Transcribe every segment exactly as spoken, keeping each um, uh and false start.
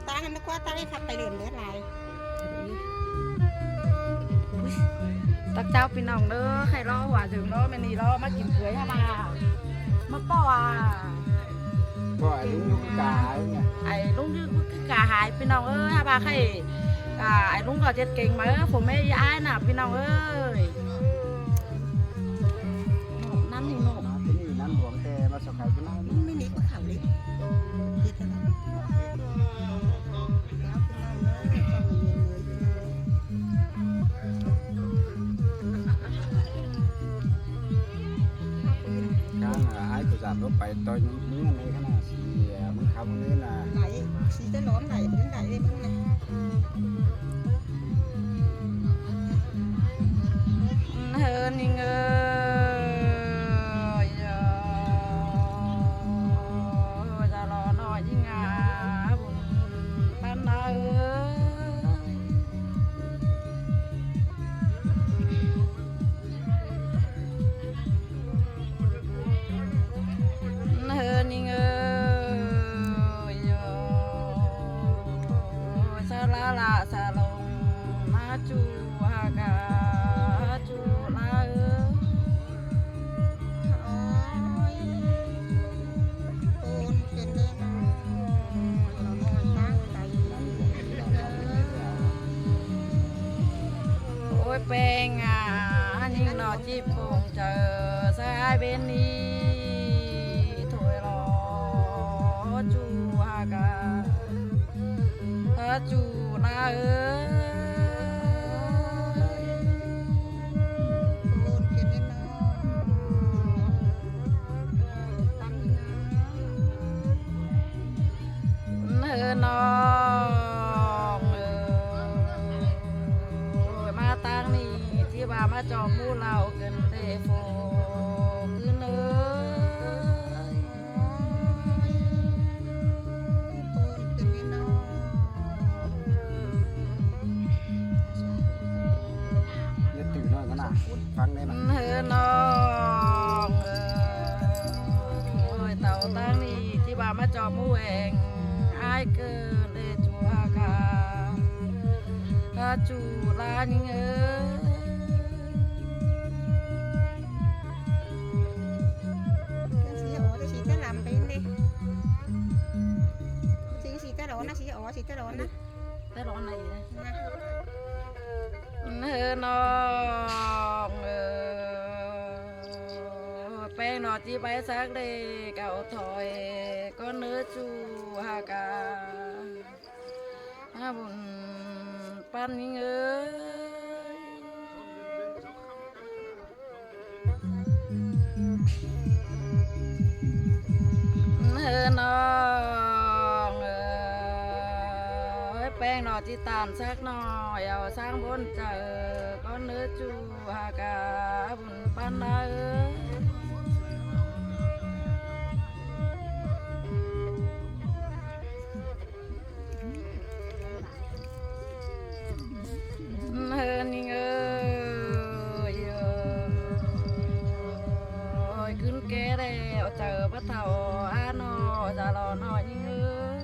ꞌTan ꞌnặn ꞌquá ꞌtoi khắp ꞌtoi lươn đé lai. Tặc chảu ꞌpi ꞌnọng ꞌnớ, khay lo ꞌhua dưm lo ꞌmen ꞌnị lo ꞌmá kin cưới hả ꞌva. ꞌMá ꞌpọ à. ꞌPọ ải ꞌlung ꞌnhúc cá hái ꞌnị. Ải ꞌlung ꞌnhúc cá hái ꞌpi ꞌnọng ới, hả ꞌva khay. À, ải ꞌlung ꞌcọ ꞌdệt keng ꞌmá ới, phủ ꞌmé ꞌi ái ꞌnạ ꞌpi ꞌnọng ới. ꞌNắn ꞌnị ꞌnụ. ꞌNắn luống ꞌtẹ ꞌmá sọc hái ꞌpi ꞌnọng. ꞌMí ꞌnị ꞌcọ khảu đé. Cang ải ꞌcọ dăm ꞌlống pay ꞌtoi ꞌnưng ꞌnị ꞌkhặn ꞌnạ, sí, à, ꞌmắn khắp ꞌnưng ꞌnạ. Đảy, sí ꞌchớ lón đảy, ꞌmắn đảy đé ꞌmắn ꞌnạ. Hơn ꞌnị ơi, ơ, da lo ꞌnọi ꞌnị ngả, bun ꞌpắn ꞌnạ ơi. Hơn ꞌnị ơi, ơ, sa la la sa lông, ꞌmá chu ha ka, chu la ơi. Ôi, ôn phiền đé ꞌnọ. Ôi, ꞌpéng à, ꞌnị ꞌnọ ꞌchí pông chaư sa ải ꞌvến ꞌnị, thôi lo, chu ha ka, ha chu la ơi. Ôn phiền đé ꞌnọ. Ơ ꞌnọng ơi, ôi, ꞌmá ꞌtáng ꞌnị ꞌchí ꞌva ꞌmá ꞌchọ ꞌmú ꞌlẹo kin đé phô ꞌcứn ơi. Nhất từ nó có nào phán đấy mà. Hơn ꞌnọng ơi, ôi, tảu ꞌtáng ꞌnị ꞌchí ꞌva ꞌmá ꞌchọ ꞌmú eng ải kin đé chu ha ka, ha chu la ꞌnị ơi. Kin sí ó, kin sí ꞌchớ lăm pên đé. Kin sí ꞌchớ lo ꞌnạ, sí ó, sí ꞌchớ lo ꞌnạ. ꞋTẹ lo ꞌnạ ꞌnị. Hơn ꞌnọng ơi, ꞌpéng ꞌnọ ꞌchí pay sắc đé, cảu thôi ꞌcọ ꞌnớ chu ha ka. Ha bun ꞌpắn ꞌnị ơi. Hơn ꞌnọng ơi, ꞌpéng ꞌnọ ꞌchí tản sắc ꞌnọi, au ꞌsáng bôn chaư ꞌcọ ꞌnớ chu ha ka, bun ꞌpắn ꞌnạ ơi. Hơn ꞌnị ơi, ơ, ôi, ꞌcứn ké đé, au chaư bát thảu á ꞌnọ, da lo ꞌnọi ꞌnị ơi.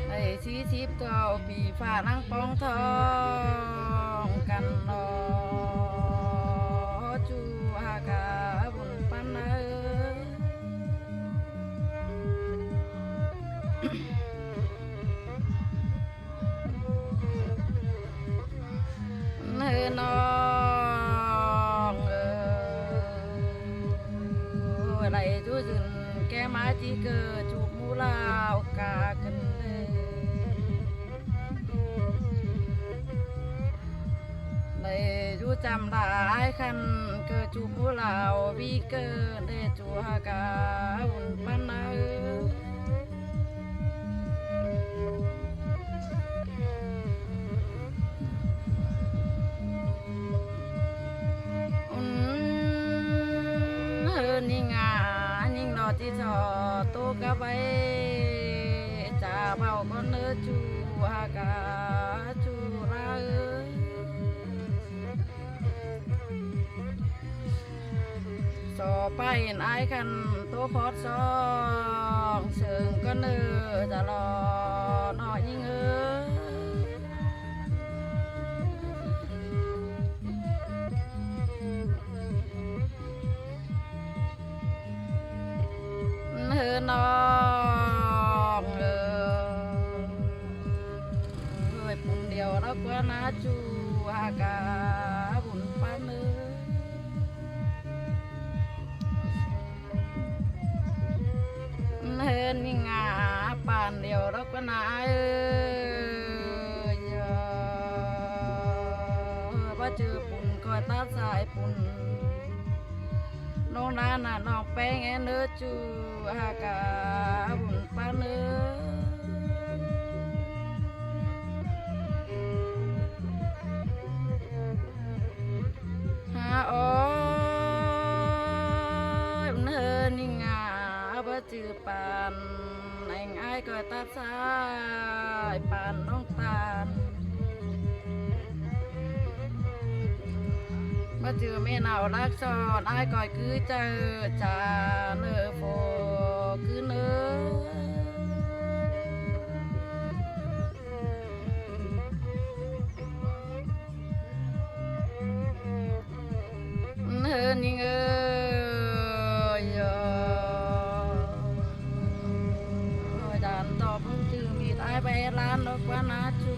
Đảy sí síp ꞌtưa ꞌpi ꞌphạ ꞌnăng ꞌpóng ꞌtong căn lo, chu ha ka bun ꞌpắn ꞌnạ ơi. Hơn ꞌnọng ơi, đảy ꞌchu dưn ké ꞌmá ꞌchí ꞌcọ chuốp ꞌmú ꞌlẹo cá kin đé. Đảy ꞌchu chăm lai khăn ꞌcọ chuốp ꞌmú ꞌlẹo ꞌvi kin đé chu ha ka, bun ꞌpắn ꞌnạ ơi. Ưn, hơn ꞌnị ngả, ꞌnị ꞌnọ ꞌchí ꞌchọ ꞌtố cá vay, chả bảo con nớ chu ha ka chu la ơi. Pay ꞌnị ải khăn ꞌtố khót song sương ꞌcọ ꞌnớ, chả lo ꞌnọ ꞌnhính ơi. ꞌNớ ꞌnọng ơi, ơi, pun điêu ꞌló ꞌquá ná ꞌchu hák ca bun ꞌpắn ơi. ꞌNớ ꞌnị ngả păn điêu ꞌló ꞌquá ná ơi. Báu ꞌchư pun ꞌcoi tát sai pun. ꞌNọng ꞌná ꞌnọng ꞌpéng é ꞌnớ ꞌchu hák ca bun ꞌpắn ơi. Hả ơi, ꞌnớ ꞌnị ngả báu ꞌchư păn, ꞌnhính ải ꞌcoi tát sai păn ꞌnọng ꞌtan. Báu ꞌchư ꞌmí nả lắc son ải ꞌcoi ꞌcứ chaư chả ꞌnớ phô ꞌcứ ꞌnớ. ꞌNớ ꞌnhính ơi, ơi, đàn tỏ báu ꞌchư ꞌmí ải báu é ꞌlán ꞌló ꞌquá ná ꞌchu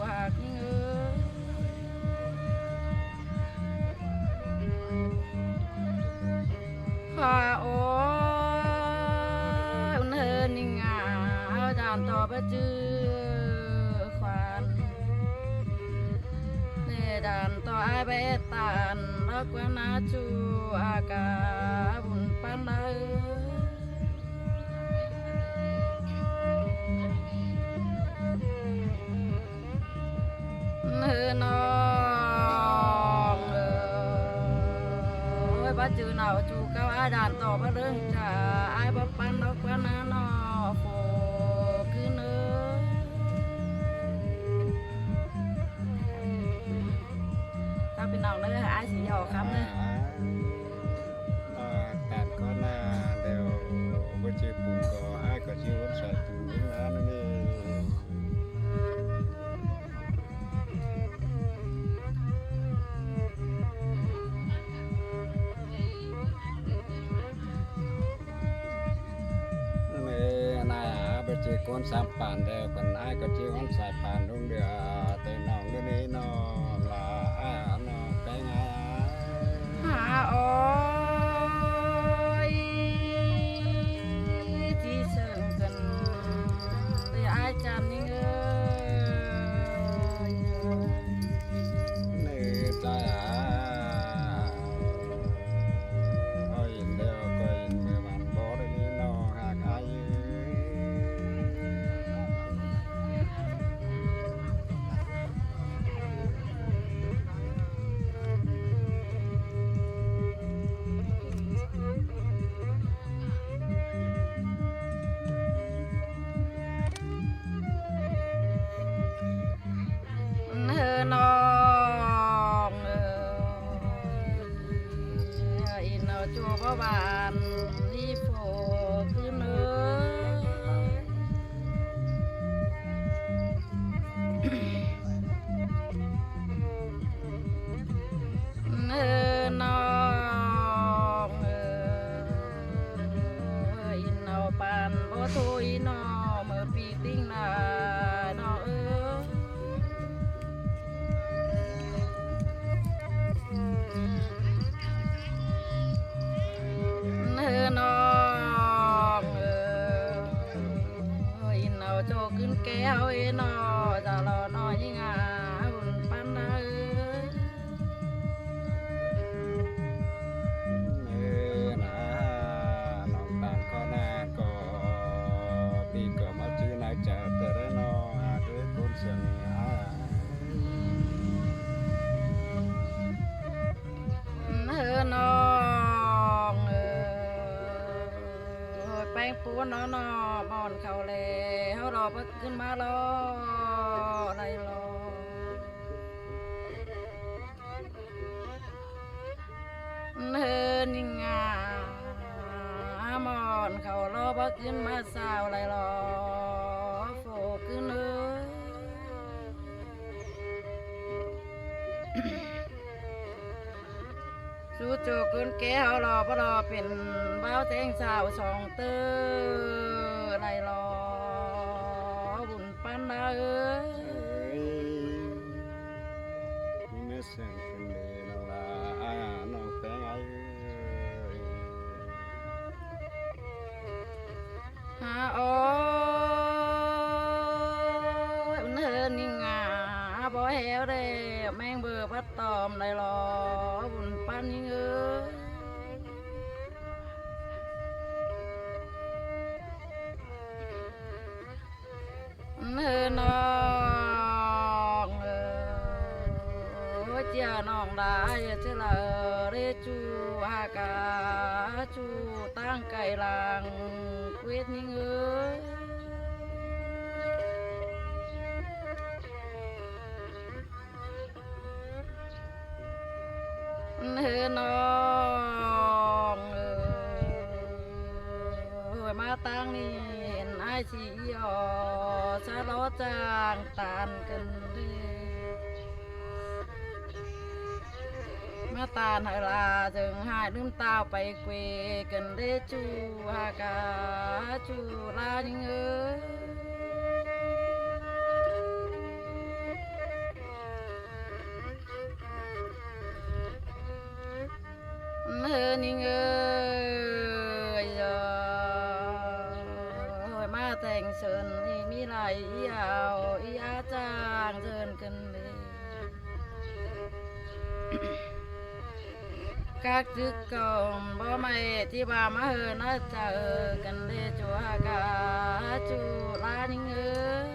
hák ꞌnhính ơi. Hả ơi, ꞌnớ ꞌnị ngả đàn tỏ báu ꞌchư khoan. ꞌNị đàn tỏ ải báu é ꞌtan ꞌló ꞌquá ná ꞌchu hák ca bun ꞌpắn ơi. ꞌNớ ꞌnọng ơi, báu ꞌchư nả ꞌchu cáo ải đàn tỏ báu ꞌlớng chả ải báu ꞌpắn ꞌló ꞌquá ná ꞌnọ phô ꞌcứ ꞌnớ. Chào ꞌpi ꞌnọng ꞌnớ, ải ꞌchí ꞌdọn khắm ꞌnớ. Ơ, ꞌtan ꞌcọ ná điêu báu ꞌchư pun ꞌcọ ải ꞌcọ ꞌchư hôn sai pun ꞌnớ ꞌnị. ꞌNị ꞌnị báu ꞌchư ꞌcốn sam păn điêu, ꞌcốn ải ꞌcọ ꞌchư hôn sai păn ꞌlung điêu, ꞌtẹ ꞌnọng ꞌnị ꞌnọ, lả ải ꞌnọ ꞌpéng ải. Hả ơi, ꞌchí sương ꞌcắn ꞌtẹ ải chăn ꞌnhính ơi. ꞌNị ꞌchái ải. Ôi, điêu ꞌcoi ꞌmưa ꞌvan bók đi ꞌnị ꞌnọ hák ải. ꞌNớ ꞌnọng ơi, ꞌnị ꞌnọng ꞌchu báu ꞌván ꞌnị phô ꞌcứ ꞌnớ. ꞌNớ ꞌnọng ơi, ꞌnọng păn báu thôi ꞌnọng ꞌmưa ꞌpi ꞌtếng ꞌnọng ơi. ꞌNớ ꞌnọng ơi, ꞌnọng ꞌchu ꞌcứn kéo ꞌnọng, chả lo ꞌnọng ꞌnhính ải bun ꞌpắn ꞌnớ. ꞌNớ ꞌnọng ꞌtan ꞌcọ ná ꞌcọ ꞌpi ꞌcọ ꞌmá ꞌchư ꞌnị chả ꞌtẹ ꞌnọng, ꞌcốn sương ải. ꞌNớ ꞌnọng ơi, ꞌpéng pú ꞌnọng ꞌnọng ꞌmón khảu ꞌlẹ, ꞌháu lo báu ꞌcứn ꞌmá lo, lai lo. ꞌNớ ꞌnhính ải. ón khảu lo báu ꞌcứn ꞌmá sao lai lo, phủ ꞌcứn ới. ꞌSú ꞌchua ꞌcốn ké hảư lo báu lo pên báu ꞌtếng sao song ꞌtứ lai lo, bun ꞌpắn ꞌnớ ới. ꞌMí ꞌmá seng ken đi ꞌnặn la, ꞌnọng ꞌpéng ới. Ha ôi, ꞌnớ ꞌnị ngả báu héo đé, ꞌmeng bơ bát tôm lai lo, bun ꞌpắn ꞌnị ới. ꞌNớ ꞌnọng ới, ꞌchưa ꞌnọng đa ꞌchưa ꞌlạ đé ꞌchu hák ꞌchu ꞌtáng cai lăng ꞌquiến ꞌnị ới. ꞌNớ ꞌnọng ới, ꞌmá ꞌtáng ꞌnị hên ải ꞌchí ꞌnị ó, ꞌchá ló chang ꞌtan ken đé. ꞌMá ꞌtan hảư la ꞌdớng ꞌhại ꞌlứm tao pay quê ken đé ꞌchu hák ꞌchu ꞌlạ ꞌnị ới. ꞌNớ ꞌnị ới, ôi, ꞌmá ꞌtếng sơn ꞌnị ꞌmí lai ꞌí au ꞌí á chang sơn ken đé. Các chức công báu ꞌmạy ꞌchí ꞌva ꞌmá hơ ꞌnớ chaư ken đé ꞌchu hák ꞌchu ꞌlạ ꞌnị ới.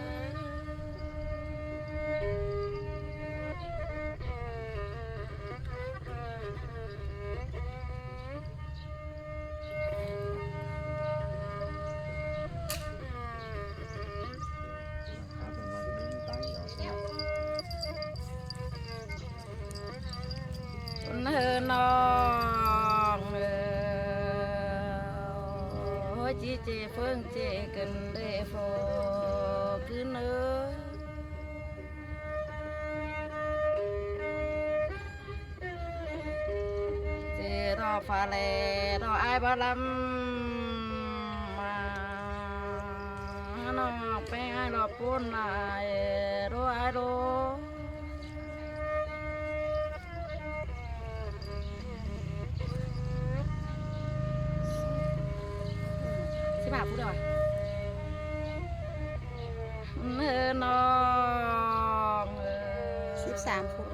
ꞌNớ ꞌnọng ới, ôi, ꞌchí ꞌchê ꞌphớng ꞌchê ken đé phủ ꞌcứn ới. ꞌChê ꞌnọ pha ꞌlẹ ꞌnọ ải báu ꞌlắm ꞌmá, ꞌnọng ꞌpéng ải lo ꞌpốn lai đô ải đô. Síp hả phút đéo à? ꞌNớ ꞌnọng ới, síp sam phút.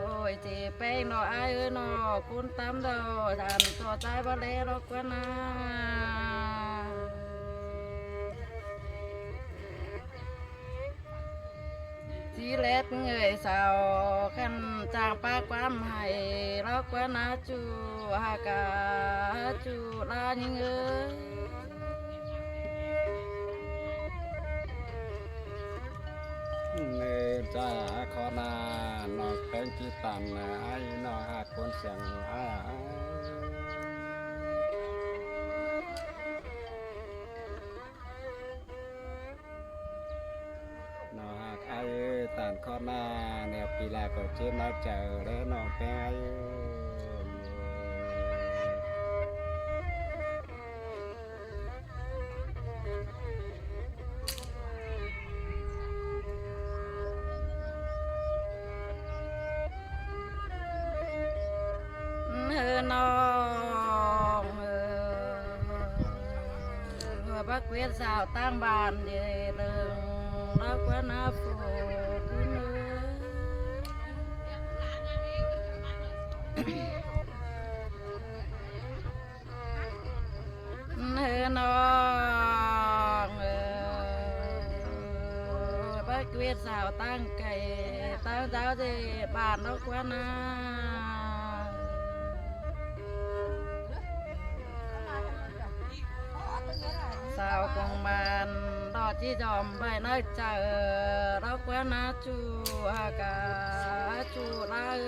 Ôi, ꞌchí ꞌpéng ꞌnọ ải ới ꞌnọ, ꞌcốn tắm đâu, dản ꞌtọ ꞌchái báu ꞌlé lo ꞌquá ꞌná. ꞌChí ꞌlẹt người sau khăn chang ꞌpá ꞌquám hảy lo ꞌquá ꞌná ꞌchu hák ꞌchu ꞌlạ ꞌnị ới. ꞌNớ ꞌchá khót ꞌná ꞌnọng ꞌpéng ꞌchí tăn ải ꞌnọng hák ꞌcốn siêng ải. ꞌNọng hák ải ới, tản khót ꞌná ꞌnị pi ꞌla ꞌcọ ꞌchí ꞌmá chaư đé ꞌnọng ꞌpéng ải. ꞌNớ ꞌnọng ới, báu ꞌquiến sau ꞌtáng bản đi lưng, lo ꞌquá ꞌná phủ ꞌcứn ới. ꞌNớ ꞌnọng ới, báu ꞌquiến sau ꞌtáng cai ꞌtáng dáo ꞌdệt bản lo ꞌquá ꞌná. Sau công an ꞌnọ ꞌchí dom ꞌvạy ꞌnớ chaư lo ꞌquá ꞌná ꞌchu hák ꞌchu ꞌlạ ới.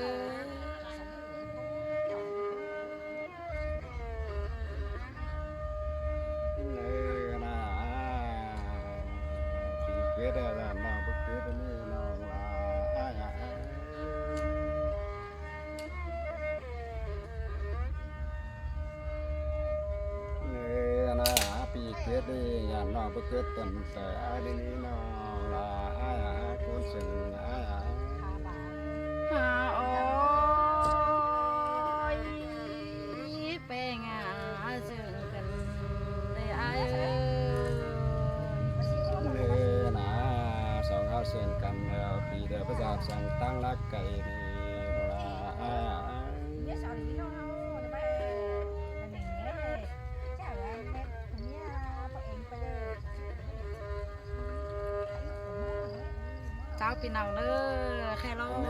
Báu cớt tăm tảy ai đi ni no la ai a, cốn sưng ai a. Ôi, peng a, sưng căn đê ai ơi. Lê na, song hao sưng căn, ơ, phi đơ bá dạp sưng tăng lắc cày đi la ai a. Cháo phi nòng đơ, khe lo. Nè,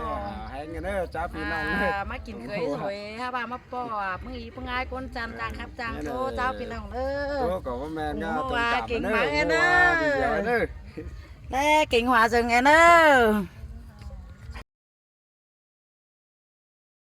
hãy nghe nè, cháo phi nòng nè. À, má kin cưới rồi, hả bà má po à, mưng ý mưng ai con chăn chàng khắp chàng. Nghe nè. Ô, cháo phi nòng đơ. Ô, có comment. Ủng hộ à, kính mắng em nè. Nè, kính hóa dừng em nè.